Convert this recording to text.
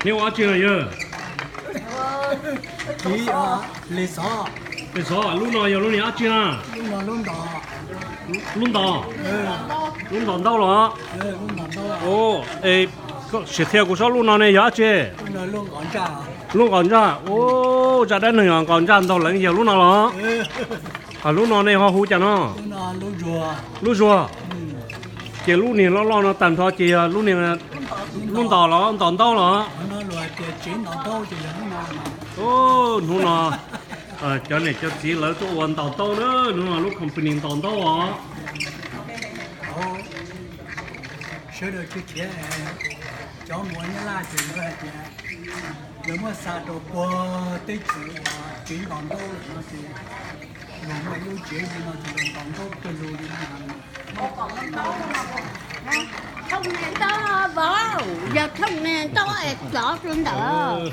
Neb ua dab tsi no yawg? Lis xov. Lub no yog lub niag dab tsi na? Lub ntos. Lub ntos ntaub los? Sim qhia kuv saib lub no ne yog dab tsi? Lub nqos ntsaj. Ua, zaj dab neeg yog nqos ntsaj ntaug leev yog lub no los? Lub no nej ho hu cas no? Lub zuag. Ces lub niag loj loj no tag nrho ces yog lub niag, lub ntos los ntos ntaub los? Hnub no cov niam cov txiv lawv tuaj ua ntaus ntaub na, hnub no lub company ntaus ntaub os. Sawv daws khiav, cov mus ua nyab laj ces lawv hais tias lawv muab xa rau puag teb chaws uas tsev ntaus ntaub lawm no ces luag muaj ib lub tsev li no ces luag ntaus ntaub pawg lug li no. Thooj niag ntaub vauv, yog thooj niag ntaub es txov rau ntawd.